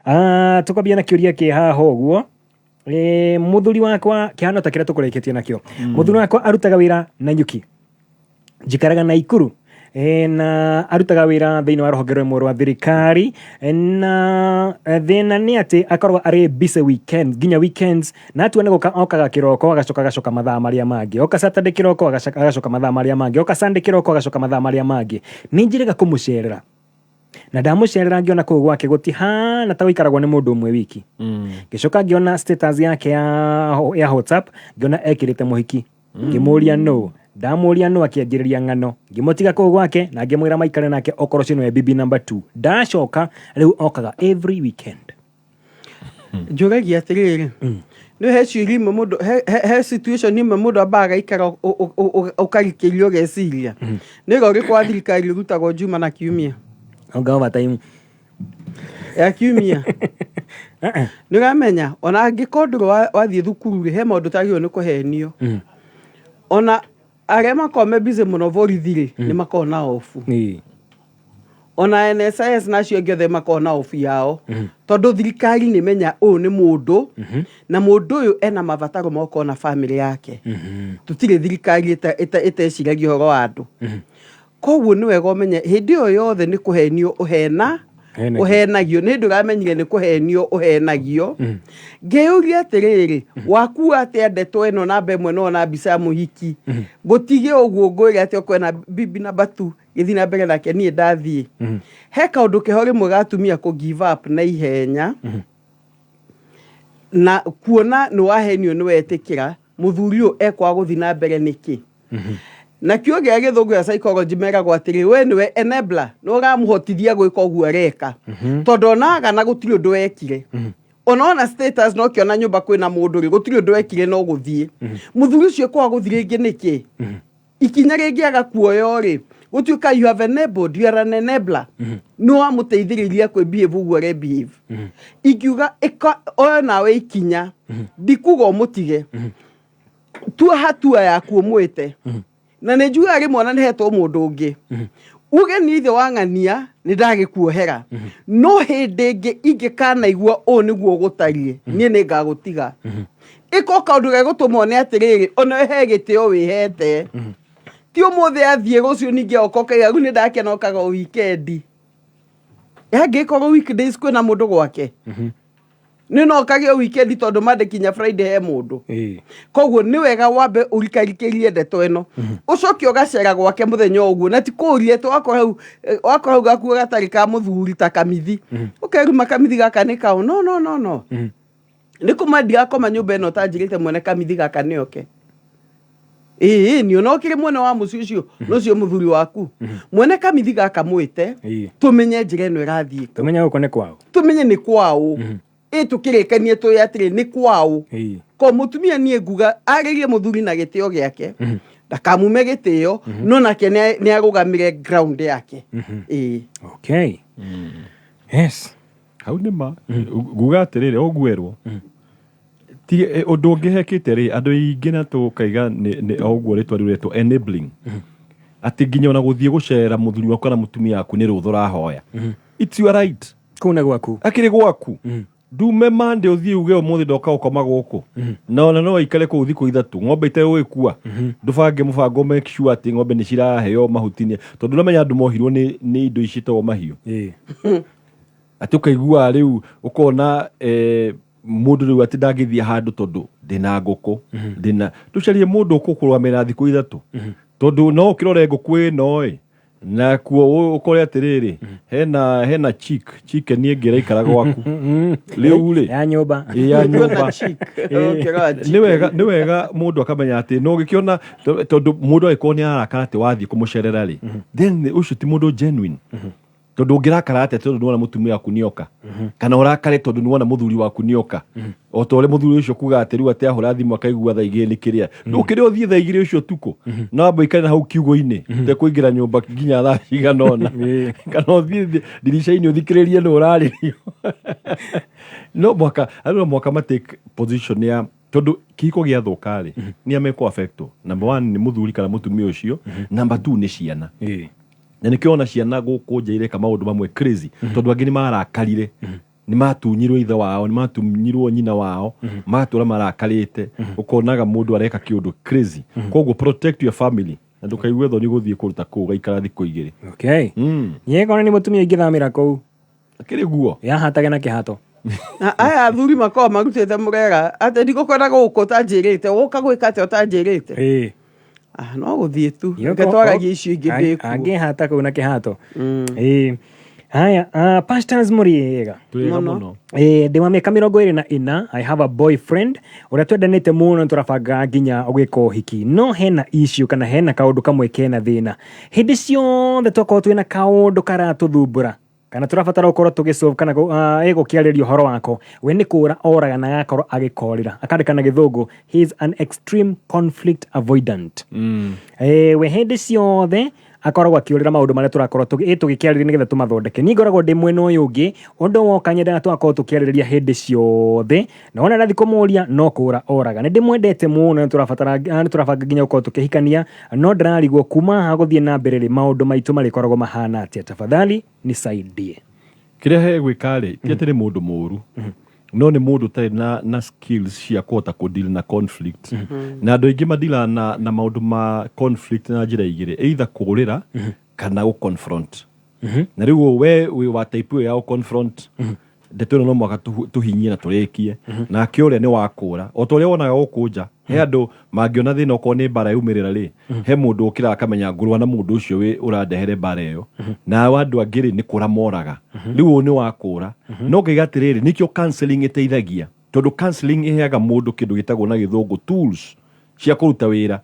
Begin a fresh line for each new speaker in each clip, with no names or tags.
Ah, tũkwambia na kĩũria kĩ haha ũguo. Mũthuri wakwa kĩhano ta kĩrĩa tũkũrĩkĩtie nakĩo. Mũthuri wakwa arutaga wĩra na nyuki, njikaraga Naikuru. Na arutaga wĩra thĩinĩ wa rũhonge rũmwe rwa thirikari. Na thĩna nĩ atĩ akoragwo arĩ busy weekend, nginya weekends, na atua nĩ gũka okaga kĩroko, agacoka agacoka mathaa marĩa mangĩ, oka Saturday kĩroko, agacoka mathaa marĩa mangĩ, oka Sunday kĩroko, agacoka mathaa marĩa mangĩ. Nĩ njĩrĩga kũmũcerera, na ndamũcerera ngĩona kũu gwake gũtihana ta gũikaragwo nĩ mũndũ ũmwe wiki. Ngĩcoka ngĩona status yake ya WhatsApp, ngĩona ekĩrĩte mũhiki. Ngĩmũria nũ, ndamũria nũ, akĩanjĩrĩria ng'ano. Ngĩmũtiga kũu gwake na ngĩmwĩra maikare nake okorwo ũcio nĩwe bibi number 2. Ndacoka rĩu okaga every weekend.
Njũragia atĩrĩrĩ, nĩ he ciũria imwe mũndũ he situation imwe mũndũ ambaga agaikara ũkarikĩria ũgeciria nĩ wĩra ũrĩkũ wa thirikari ũrutagwo Juma na Kiumia?
Onga overtime.
Ya Kiumia nĩ ũramenya ona angĩkorwo ndũrĩ wathiĩ thukuru rĩ, he maũndũ ũtagĩrĩirwo nĩ kũhenio. Ona arĩa makoragwo me busy mũno borithi rĩ, nĩ makoragwo na off. Ona NSIS na acio angĩ othe makoragwo na off yao, tondũ thirikari nĩ menya ũyũ nĩ mũndũ, na mũndũ ũyũ ena mabataro ma gũkorwo na famĩlĩ yake. Tũtirĩ thirikari ĩteciragia ũhoro wa andũ. Koguo nĩ wega ũmenye hĩndĩ ĩyo yothe nĩ kũhenio ũhena
Ũhenagio.
Ũhenagio nĩ hĩndĩ ũramenyire nĩ kũhenio ũhenagio. Ngĩyũria atĩrĩrĩ, wakua atĩa ndeto ĩno namba ĩmwe no na mbica ya mũhiki ngũtige ũguo, ngwĩre atĩ okorwo ena bibi namba 2, gĩthiĩ na mbere nake, niĩ ndathiĩ. He kaũndũ keho rĩmwe ga atumia kũ give up na ihenya, na kuona nĩ wahenio, nĩ wetĩkĩra mũthuri ũyũ ekwaga gũthiĩ na mbere nĩkĩ. Na kiugo gĩa Gĩthũngũ ya psychology meragwo atĩrĩ, we nĩwe enabler, nĩ ũramũhotithia gwĩka ũguo areka, tondũ onaga na gũtirĩ ũndũ wekire. Ona status no kĩona nyũmba kwĩna mũndũ rĩ, gũtirĩ ũndũ wekire, no gũthiĩ mũthuri ũcio kwaga gũthiĩ rĩngĩ nĩkĩ. Ikinya rĩngĩ aga kuoyo rĩ, gũtuĩka you have enabled, you are an enabler, nĩ wamũteithĩrĩria kwĩ behave ũguo are behave. Ingiuga ĩka oyo nawe ikinya, ndikuga ũmũtige, tua hatua yaku ũmwĩte. Na nĩ njugaga rĩmwe ona nĩ hetwo mũndũ ũngĩ, uge nĩ ithe wa ng'ania, nĩ ndagĩkuohera, no hĩndĩ ĩngĩ ingĩkanaigua ũũ nĩguo gũtariĩ, niĩ nĩ ngagũtiga. Ĩka o kaũndũ gegũtũma one atĩrĩrĩ, ona he gĩtĩo wĩhete. Ti ũmũthĩ athiĩ, rũciũ ningĩ oka ũkaiga rĩu nĩ ndakena, okaga o weekend. Angĩkorwo weekdays kwĩna mũndũ gwake, nĩ no okage o weekend, tondũ Monday kinya Friday he mũndũ. Koguo nĩ wega wambe ũrikarikĩrie ndeto ĩno, ũcoke ũgacera gwake mũthenya o ũguo, na ti kũũria tũ wakora hau, wakora hau gakuo gatarĩ ka mũthuri ta kamithi, ũkeruma kamithi gaka nĩ kaũ. No, no, no, no, nĩ kũma ndigakoma nyũmba ĩno ũtanjĩrĩte mwene kamithi gaka nĩ oke. Ĩĩ, nĩ ona ũkĩrĩ mwene wa mũciĩ ũcio, no ũcio mũthuri waku mwene kamithi gaka mwĩte. Tũmenye njĩra ĩno ĩrathiĩ kũ.
Tũmenye gũkũ nĩ kwao.
Tũmenye nĩ kwaũ. Ĩ tũkĩrĩkanie tũĩ atĩrĩ, nĩ kwaũ. Ko mũtumia niĩ nguga arĩrie mũthuri na gĩtĩo gĩake, ndakamume gĩtĩo, no nake nĩ arũgamĩre ground yake. Ĩĩ.
Okay, yes.
Hau nĩ ma nguga atĩrĩrĩ, ũguerwo ti ũndũ ũngĩ hekĩte rĩ, andũ aingĩ na tũkaiga nĩ o ũguo rĩtwa rĩu rĩtwo enabling, atĩ nginya ona gũthiĩ gũcerera mũthuri waku kana mũtumia waku nĩ rũtha ũrahoya. It's your right.
Kũu nĩ gwaku.
Akĩrĩ gwaku, ndume mande ũthiĩ uge ũmũthĩ ndoka gũkoma gũkũ, na ona no aikare kũu thikũ 3 ng'ombe itegũgĩkua. Ndũbange mũbango, make sure atĩ ng'ombe nĩ ciraheo mahuti, tondũ ũramenya andũ mohirwo nĩ indo ici ciĩtagwo mahiũ. Atĩ ũkaigua rĩu ũkona mũndũ rĩu atĩ ndangĩthiĩ handũ tondũ ndĩna ngũkũ, ndĩna tũcarie mũndũ ũkũkũrũgamĩrĩra thikũ 3, tondũ no ũkĩrore ngũkũ ĩno ĩ nakuo ũkore atĩrĩrĩ, hena chicken ĩngĩ ĩraikara gwaku rĩu rĩ.
Ya nyũmba.
Ĩ, ya nyũmba.
Ũkĩrora
Nĩ wega mũndũ akamenya atĩ no ũgĩkĩona tondũ mũndũ angĩkorwo nĩ arakara atĩ wathiĩ kũmũcerera rĩ, then ũcio ti mũndũ genuine, tondũ ũngĩrakara atĩa tondũ nĩwona mũtumia waku nĩoka, kana ũrakare tondũ nĩwona mũthuri waku nĩoka, o ta ũrĩa mũthuri ũcio kuga atĩ rĩu atĩ ahũra thimũ akaigua thaa 2 nĩ kĩrĩa ndũkĩrĩ ũthiĩ thaa 2 ũcio ũtukũ no amba ũikare na hau kiugũ-inĩ ũtekũingĩra nyũmba nginya thaa cigana ũna, kana ũthiĩ ndirica-inĩ ũthikĩrĩrie nũ ũrarĩrio. No mũhaka andũ, no mũhaka ma take position ya, tondũ kĩhiko gĩathũka rĩ, nĩ a mekũ affectwo? Number one nĩ mũthuri kana mũtumia ũcio, number two nĩ ciana. Na nĩkĩo ona ciana gũkũ nja ireka maũndũ mamwe crazy, tondũ angĩ nĩ marakarire. Nĩ matunyirwo ithe wao, nĩ matunyirwo nyina wao, magatũra marakarĩte, ũkonaga mũndũ areka kĩũndũ crazy. Koguo protect your family na ndũkaigue thoni gũthiĩ kũruta kũu ũgaikara thikũ 2.
Niĩ ngona nĩ mũtumia ingĩthamĩra kũu.
Akĩrĩ guo.
Yahatage na kĩhato.
Na aya athuri makoragwo marutĩte mũrera atĩ ndigũkwenda gũkũ ũtanjĩrĩte, woka gwĩka atĩa ũtanjĩrĩte? Ah, no gũthiĩ tu. Reke twaragie icio ingĩ ndĩkuo.
Angĩhata kũu na kĩhato. Ĩĩ. Haya, pastors mũrĩega?
Tũrĩega
Mũno.
mũno.
Ndĩ wa mĩaka 24, I have a boyfriend ũrĩa twendanĩte mũno, tũrabangaga nginya gwĩka ũhiki, no hena issue kana hena kaũndũ kamwe kena thĩna. Hĩndĩ ciothe twakorwo twĩna kaũndũ karatũthumbũra kana tũrabatara gũkorwo tũgĩsolve kana gũkĩarĩria ũhoro wako, we nĩ kũra oraga na agakorwo agĩkorĩra. Akandĩka na Gĩthũngũ, he is an extreme conflict avoidant. We hĩndĩ ciothe akoragwo akĩũrĩra maũndũ marĩa tũrakorwo tũgĩkĩarĩria nĩgetha tũmathondeke. Niĩ ngoragwo ndĩ mwena ũyũ ũngĩ, ũndũ woka nyendaga tũgakorwo tũkĩarĩrĩria hĩndĩ ciothe, na wona ndathiĩ kũmũria no kũra oraga. Nĩ ndĩmwendete mũno, nĩ tũrabanga nginya gũkorwo tũkĩhikania, no ndĩrarigwo kuma haha gũthiĩ na mbere rĩ, maũndũ maitũ marĩkoragwo mahana atĩa? Tafadhali nisaidie.
Kĩrĩa he gwĩka rĩ, ti atĩ nĩ mũndũ mũru, no nĩ mũndũ ũtarĩ na skills cia kũhota kũ deal na conflict. Na andũ aingĩ madila na maũndũ ma conflict na njĩra igĩrĩ, either kũũrĩra kana gũ confront. Na rĩu we wĩ wa type ĩyo ya gũ confront, ndeto ĩno no mũhaka tũhinyie na tũrĩkie. Nake ũrĩa nĩ wa kũũra. O ta ũrĩa wonaga gũkũ nja, he andũ mangĩona thĩna okorwo nĩ mbara yaumĩrĩra rĩ, he mũndũ ũkĩraga akamenya ngũrũa na mũndũ ũcio ũrandehere mbara ĩyo. Nao andũ angĩ rĩ, nĩ kũra moraga. Rĩu ũyũ nĩ wa kũũra. No ngaiga atĩrĩrĩ, nĩkĩo counseling ĩteithagia. Tondũ counseling ĩheaga mũndũ kĩndũ gĩtagwo na Gĩthũngũ tools cia kũruta wĩra.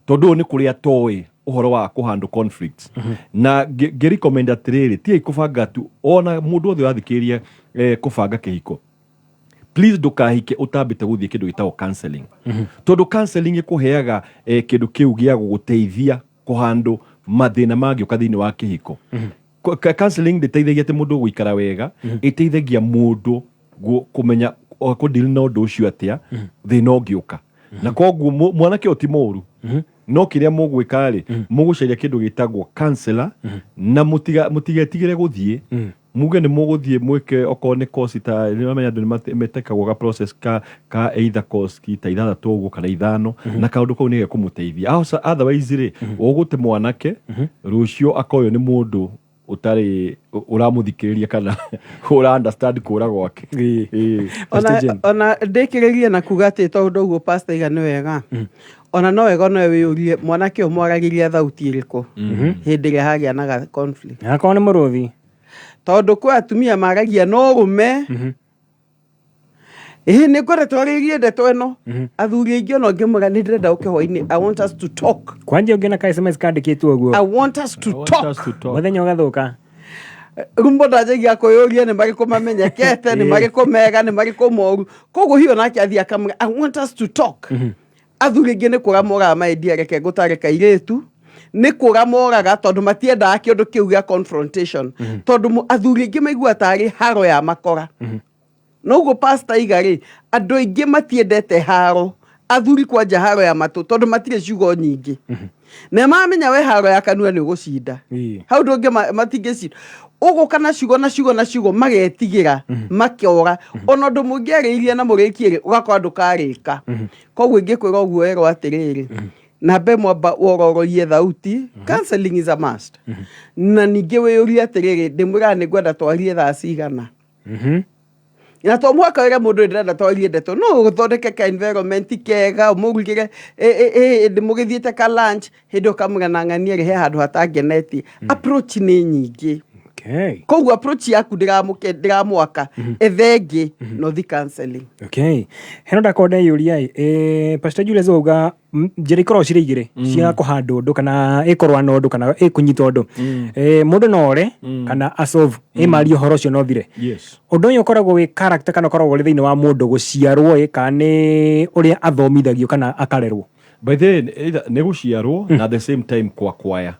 Tondũ ũyũ nĩ kũrĩa atoĩ ũhoro wa kũ handle conflicts. Na ngĩ recommend atĩrĩrĩ, tigai kũbanga tu, ona mũndũ wothe ũrathikĩrĩria, kũbanga kĩhiko, please ndũkahike ũtambĩte gũthiĩ kĩndũ gĩtagwo counseling. Tondũ counseling ĩkũheaga kĩndũ kĩu gĩa gũgũteithia kũhandle mathĩna mangĩũka thĩinĩ wa kĩhiko. Counseling ndĩteithagia atĩ mũndũ gũikara wega, ĩteithagia mũndũ kũmenya kũ deal na ũndũ ũcio atĩa thĩna ũngĩũka. Na koguo mwanake ũyũ ti mũru, no kĩrĩa mũgwĩka rĩ, mũgũcaria kĩndũ gĩtagwo counselor, na mũtigetigĩre gũthiĩ, muge nĩ mũgũthiĩ mwĩke okorwo nĩ course ta nĩ ũramenya andũ nĩ metekagwo ga process ka either course ta 6 ũguo kana 5, na kaũndũ kau nĩ gekũmũteithia. Otherwise rĩ, ũgũte mwanake rũciũ akoywo nĩ mũndũ ũtarĩ ũramũthikĩrĩria kana ũra understand kũra gwake.
Pastor Jane.
Ona ndĩkĩrĩrie na kuga atĩ tondũ ũguo pastor iga nĩ wega, ona no wega no wĩyũrie mwanake ũyũ mwaragĩria thauti ĩrĩkũ hĩndĩ ĩrĩa hagĩa na ga conflict.
Akorwo nĩ mũrũthi.
Tondũ kwĩ atumia maragia no ũrũme. Ĩĩ nĩ ngwenda twarĩrie ndeto ĩno. Athuri aingĩ ona ũngĩmwĩra nĩ ndĩrenda ũke hwainĩ, I want us to talk.
Kwanja ũngĩ na ka SMS kandĩkĩtwo ũguo.
I want us to
I want
talk.
us to talk.
Mũthenya ũgathũka.
Rĩu mũndũ anjagia kwĩyũria nĩ marĩkũ mamenyekete, nĩ marĩkũ mega, nĩ marĩkũ moru. Koguo hiyo nake athiĩ akamwĩra I want us to talk. Athuri aingĩ nĩ kũra moraga maendia, reke ngũtare kairĩtu, nĩ kũra moraga tondũ matiendaga kĩũndũ kĩu gĩa confrontation. Tondũ athuri aingĩ maiguaga tarĩ haro ya makora. Noguo pastor iga rĩ, andũ aingĩ matiendete haro. Athuri kwanja haro ya matũ tondũ matirĩ ciugo nyingĩ. Na mamenya we haro ya kanua nĩ ũgũcinda. Hau ndũngĩ matingĩcinda. Ũgũka na ciugo na ciugo na ciugo magetigĩra, makeora. Ona ũndũ mũngĩarĩirie na mũrĩkie rĩ, ũgakora ndũkarĩka. Koguo ingĩkwĩra ũguo werwo atĩrĩrĩ, namba ĩmwe amba wororoie thauti, counseling is a must. Na ningĩ wĩyũrie atĩrĩrĩ, ndĩmwĩraga nĩ ngwenda twarie thaa cigana. Na to mũhaka wĩre mũndũ ndĩrenda twarie ndeto, no ũthondeke ka environment kega, ũmũrugĩre, mũgĩthiĩte ka lunch, hĩndĩ ũkamwĩra na ng'ania rĩ, he handũ hatangenetie. Approach nĩ nyingĩ. Koguo approach yaku ndĩramwaka, ethe ĩngĩ, na ũthiĩ counseling.
Heno ndakorwo ndeyũria ĩ, Pastor Julius wauga njĩra ikoragwo cirĩ igĩrĩ cia kũhanda ũndũ kana ĩkũrũa na ũndũ kana ĩkũnyita ũndũ. Mũndũ no ore kana asolve, ĩmarie ũhoro ũcio na ũthire. Ũndũ ũyũ ũkoragwo wĩ character kana ũkoragwo ũrĩ thĩinĩ wa mũndũ gũciarwo ĩ, kana nĩ ũrĩa athomithagio kana akarerwo?
By the way, either nĩ gũciarwo na at the same time kwa kwaya.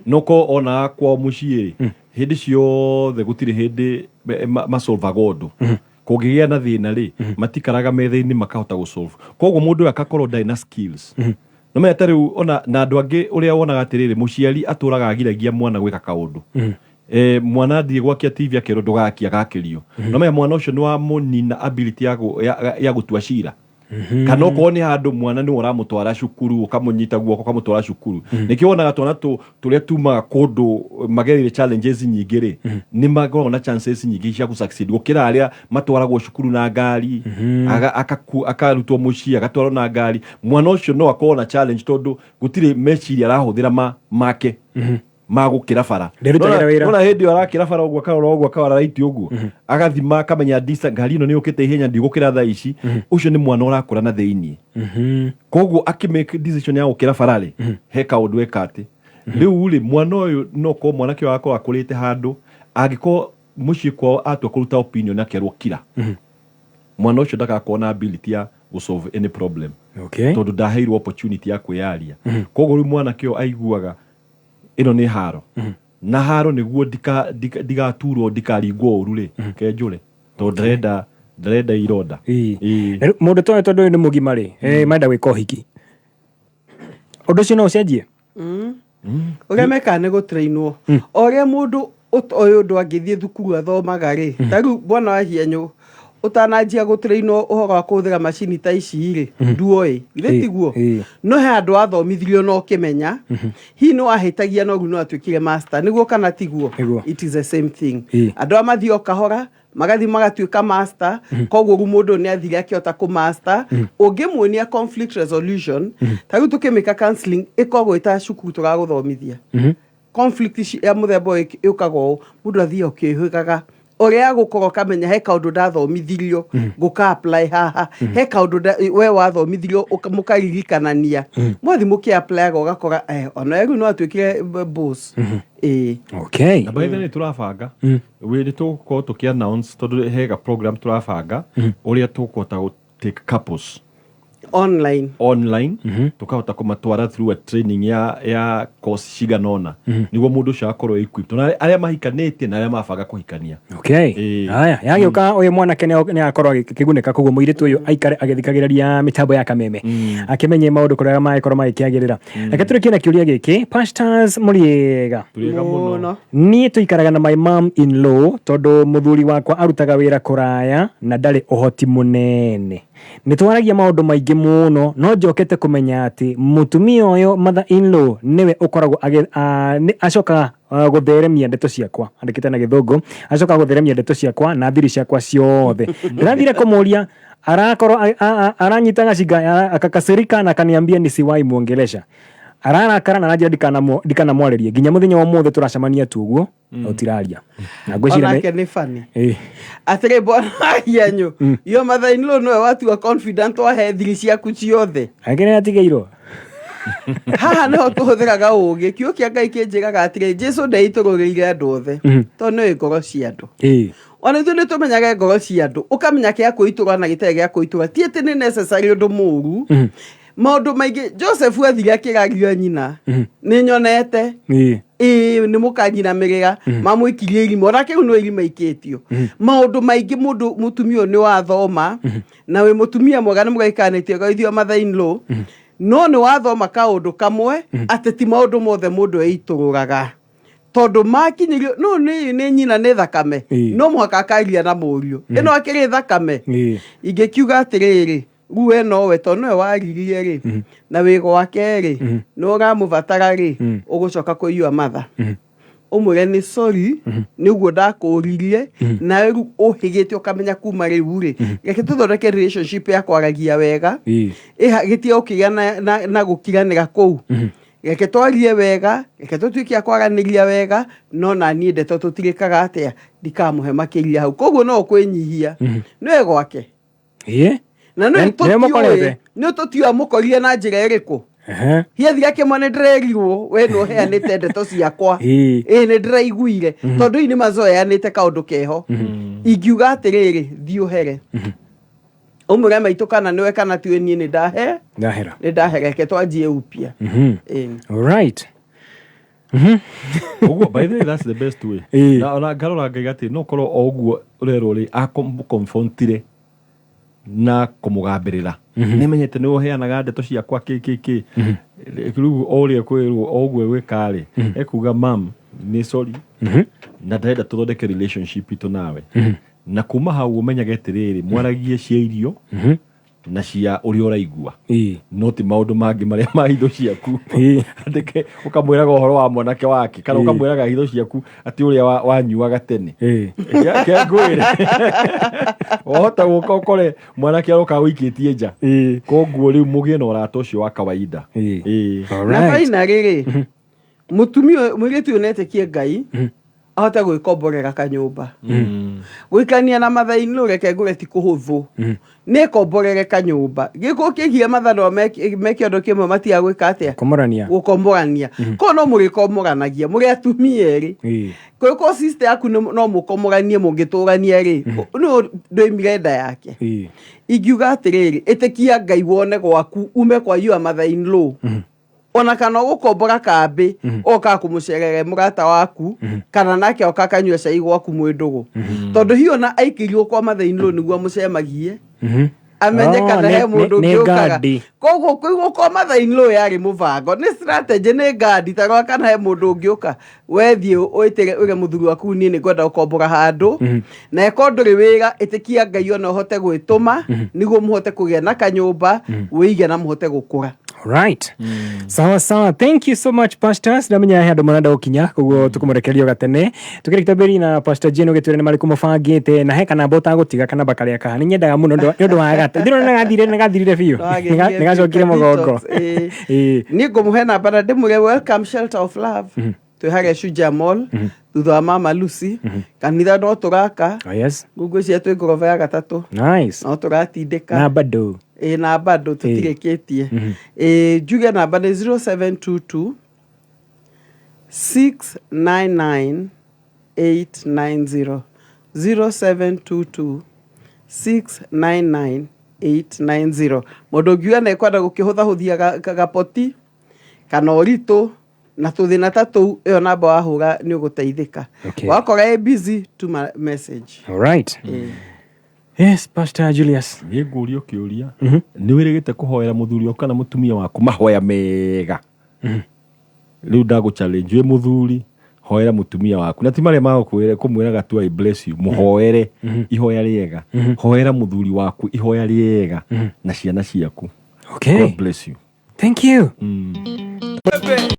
No ko ona kwao mũciĩ rĩ, hĩndĩ ciothe gũtirĩ hĩndĩ masolvaga ũndũ. Kũngĩgĩa na thĩna rĩ, matikaraga metha-inĩ makahota gũsolve. Koguo mũndũ ũyũ akakorwo ndarĩ na skills. No menya ta rĩu ona na andũ angĩ ũrĩa wonaga atĩrĩrĩ, mũciari atũraga agiragia mwana gwĩka kaũndũ. Mwana athiĩ gwakia TV akerwo ndũgakie, agakĩrio. No menya mwana ũcio nĩ wamũnina ability ya gũtua cira. Kana okorwo nĩ handũ mwana nĩwe ũramũtwara cukuru, ũkamũnyita guoko ũkamũtwara cukuru. Nĩkĩo wonaga twana tũrĩa tumaga kũndũ magereire challenges nyingĩ rĩ, nĩ makoragwo na chances nyingĩ cia gũ-succeed gũkĩra arĩa matwaragwo cukuru na ngari, akarutwo mũciĩ agatwarwo na ngari. Mwana ũcio no akorwo na challenge tondũ gũtirĩ meciria arahũthĩra make ma gũkĩra bara.
Nderutagĩra wĩra.
Nona hĩndĩ ĩyo arakĩra bara ũguo, akarora ũguo, akarora right ũguo, agathima, akamenya distance, ngari ĩno nĩ yũkĩte ihenya, ndigũkĩra thaa ici. Ũcio nĩ mwana ũrakũra na thĩiniĩ. Koguo akĩ-make decision ya gũkĩra bara rĩ, he kaũndũ eka atĩ rĩu rĩ, mwana ũyũ no korwo mwanake ũyũ agakorwo akũrĩte handũ angĩkorwo mũciĩ kwao atua kũruta opinion akerwo kira, mwana ũcio ndagakorwo na ability ya gũ solve any problem tondũ ndaheirwo opportunity ya kwĩyaria. Koguo rĩu mwanake ũyũ aiguaga ĩno nĩ haro, na haro nĩguo ndigaturwo, ndikaringwo ũru rĩ, kenjũre tondũ ndarenda ironda. Ĩĩ.
Na rĩu mũndũ ta ũyũ, tondũ ũyũ nĩ mũgima rĩ, marenda gwĩka ũhiki, ũndũ ũcio no ũcenjie?
Ũrĩa mekaga nĩ gũtrainwo o ũrĩa mũndũ ũtoĩ ũndũ angĩthiĩ thukuru athomaga rĩ. Ta rĩu bwana wa Hianyũ, ũtananjia gũtrainwo ũhoro wa kũhũthĩra macini ta ici rĩ, nduoĩ githĩ tiguo? No he andũ athomithirio na ũkĩmenya hihi nĩ wahĩtagia, no rĩu no atuĩkire master, nĩguo kana tiguo?
Nĩguo.
It is the same thing. Andũ aya mathiĩ o kahora, magathiĩ magatuĩka master. Koguo rĩu mũndũ nĩ athire akĩhota kũ master. Ũngĩmuonia conflict resolution, ta rĩu tũkĩmĩka counseling ĩkoragwo ĩta cukuru tũragũthomithia conflict ici ya mũthemba ũyũ yũkaga ũũ, mũndũ athiĩ ũkĩhĩgaga ũrĩa agũkorwo ũkamenya he kaũndũ ndathomithirio ngũka apply haha, he kaũndũ we wathomithirio mũkaririkanania mwathi mũkĩ applyaga, ũgakora ona rĩu no atuĩkire boss, ĩĩ.
Na by the way, tũrabanga wĩ nĩ tũgũkorwo tũkĩ announce tondũ hega program tũrabanga ũrĩa tũkũhota gũ take couples
online.
Online, tukahota kũmatwara through a training ya course cigana ũna nĩguo mũndũ ũcio akorwo equipped, ona arĩa mahikanĩtie na arĩa mabanga kũhikania.
Haya, yagĩũka ũyũ mwanake nĩ akorwo agĩkĩgunĩka, koguo mũirĩtu ũyũ aikare agĩthikagĩrĩria mĩtambo ya Kameme akĩmenye maũndũ kũrĩa magĩkorwo magĩkĩagĩrĩra. Reke tũrĩkie na kĩũria gĩkĩ. Pastors, mũrĩega?
Tũrĩega mũno.
Mũno.
Niĩ tũikaraga na my mom in law tondũ mũthuri wakwa arutaga wĩra kũraya na ndarĩ ũhoti mũnene. Nĩ twaragia maũndũ maingĩ mũno, no njokete kũmenya atĩ mũtumia ũyũ, mother in law, nĩwe ũkoragwo nĩ acokaga gũtheremia ndeto ciakwa. Andĩkĩte na Gĩthũngũ, acokaga gũtheremia ndeto ciakwa na thiri ciakwa ciothe. Ndĩrathire kũmũria, arakorwo aranyita gacinga, akakasirika na akaniambia nisiwahi muongelesha. Ararakara na aranjĩra ndikanamwarĩrie nginya mũthenya wa ũmũthĩ. Tũracemania tu ũguo na ũtiraria na ngwĩciria
Onake nĩ funny. Atĩrĩ, bwana Hianyũ, yo mother in law nĩwe watua confident wahe thiri ciaku ciothe?
Angĩ nĩ atigĩirwo.
Haha nĩho tũhũthĩraga ũũgĩ. Kiugo kĩa Ngai kĩnjĩraga atĩrĩ, Jesu ndeitũrũrĩire andũ othe tondũ nĩoĩ ngoro cia andũ. Ona ithuĩ nĩ tũmenyaga ngoro cia andũ, ũkamenya kĩa kwĩitũra na gĩtarĩ gĩa kwĩitũra. Ti atĩ nĩ necessary ũndũ mũũru. Maũndũ maingĩ Joseph athire akĩragia nyina nĩ nyonete. Ĩĩ, nĩ mũkanyinamĩrĩra mamũikirie irima, onake rĩu no irima ikĩtio. Maũndũ maingĩ mũndũ mũtumia ũyũ nĩ wathoma na wĩ mũtumia mwega, nĩ mũgaikanĩtie gaithio mother in law, no nĩ wathoma kaũndũ kamwe atĩ ti maũndũ mothe mũndũ eitũrũraga, tondũ makinyĩrio no nĩ nyina, nĩ thakame. No mũhaka akaria na mũriũ ĩno akĩrĩ thakame. Ingĩkiuga atĩrĩrĩ, rĩu we nowe tondũ nĩwe waririe rĩ, na wĩ gwake rĩ, nĩ ũramũbatara rĩ, ũgũcoka kũiyua matha ũmwĩre nĩ sorry nĩ ũguo ndakũririe, nawe rĩu ũhĩgĩte ũkamenya kuma rĩu rĩ, reke tũthondeke relationship ya kwaragia wega. Ĩhagĩtie ũkĩgĩa na gũkiranĩra kũu, reke twarie wega, reke tũtuĩke a kwaranĩria wega, no na niĩ ndeto tũtirĩkaga atĩa, ndikamũhe makĩria hau. Koguo no ũkwĩnyihia nĩwe gwake. Na nĩ
Nĩwe mũkorete?
Nĩ tũtiũĩ amũkorire na njĩra ĩrĩkũ. Hiathira kĩmwe nĩ ndĩrerirwo we nĩ ũheanĩte ndeto ciakwa. Ĩĩ, nĩ ndĩraiguire tondũ ii nĩ mazoeanĩte kaũndũ keho. Ingiuga atĩrĩrĩ, thiĩ ũhere ũmwĩre maitũ kana nĩwe kana tiwe, niĩ nĩ ndahe
Ndahera.
Nĩ ndahereke twanjie upya. Ĩĩ.
Alright.
Ũguo, by the way, that's the best way. Na ona ngarora ngaiga atĩ no korwo o ũguo ũrerwo rĩ, akũmũconfrontire na kũmũgambĩrĩra, nĩ menyete nĩ ũheanaga ndeto ciakwa kĩ kĩ kĩ. Rĩu o ũrĩa kwĩrwo o ũguo gwĩka rĩ, ekuga mam. Nĩ sorry, na ndĩrenda tũthondeke relationship itũ nawe, na kuma hau ũmenyage atĩrĩrĩ, mwaragie cia irio na cia ũrĩa ũraigua, no ti maũndũ mangĩ marĩa ma hitho ciaku. Andĩke ũkamwĩraga ũhoro wa mwanake wake kana ũkamwĩraga hitho ciaku atĩ ũrĩa wanyuaga tene. Kĩa ngwĩre, wahota gũka ũkore mwanake aroka ũikĩtie nja. Koguo rĩu mũgĩe na ũrata ũcio wa kawaida.
Na finally rĩ, mũtumia ũyũ, mũirĩtu ũyũ netĩkie Ngai ahote gwĩkomborera kanyũmba. Gũikania na mathainĩ, reke ngũre, ti kũhũthũ. Nĩ komborere kanyũmba gĩkũ kĩgie mathanwa me kĩondo kĩmwe, matiga gwĩka atĩa?
Komorania.
Gũkomborania ko no mũrĩkomboranagia mũrĩ atumia erĩ. Kũrĩko sister yaku no mũkomoranie mũngĩtũrania rĩ, nĩ ndũimire nda yake. Ingiuga atĩrĩrĩ, ĩtĩkia Ngai wone gwaku ume kwa your mother in law, ona kana ũgũkombora kambĩ oka kũmũcerere mũrata waku, kana nake oka akanyua cai gwaku mwĩ ndũgũ, tondũ hiyo na aikĩrio kwa mother in law nĩguo amũcemagie, amenye
Oh,
kana he mũndũ
nĩ
ũngĩ ũkaga.
ngandi.
Koguo kũigwo kwa mother in law yarĩ mũbango, nĩ strategy, nĩ ngandi tarora kana he mũndũ ũngĩ ũka. Wethiĩ wĩtĩre ũre mũthuri waku, niĩ nĩ ngwenda gũkombora handũ, na eko ndũrĩ wĩra, ĩtĩkia Ngai ona ũhote gwĩtũma nĩguo mũhote kũgĩa na kanyũmba wĩige na mũhote gũkũra.
Right. Sawa sawa. Thank you so much, pastors. Ndamenya he andũ marenda gũkinya, koguo tũkũmũrekereria o gatene. Tũkĩrĩkia mbere na Pastor Jane, ũgĩtwĩra nĩ marĩkũ mũbangĩte, na he kanamba ũtagũtiga, kanamba karĩa kaha nĩ nyendaga mũno nĩ ũndũ wa gata. Ndĩrona nĩ gathirire biũ. Nĩ gacokire mũgongo.
Niĩ ngũmũhe namba na ndĩmwĩre welcome Shelter of Love. Twĩ harĩa Shujaa Mall, thutha wa Mama Lucy kanitha, no tũraka. Ngwĩciria twĩ ngoroba ya gatatũ. No tũratindĩka.
Na bado.
Ĩ, na bado tũtirĩkĩtie. Ĩ, njuge namba nĩ 0722 699 890, 0722 699 890. Mũndũ ũngiuga nĩ kwenda gũkĩhũthahũthia gapoti kana ũritũ na tũthĩna ta tũu, ĩyo namba wahũra nĩ ũgũteithĩka. Wakora ĩ busy, tuma message.
All right. Yes, Pastor Julius.
Nĩ ngũrio kĩũria, nĩ wĩrĩgĩte kũhoera mũthuri waku kana mũtumia waku mahoya mega? Rĩu ndagũ challenge, wĩ mũthuri, hoera mũtumia waku, na ti marĩa magũkwĩra kũmwĩraga tu "I bless you". Mũhoere ihoya rĩega, hoera mũthuri waku ihoya rĩega na ciana ciaku. God bless you.
Thank you.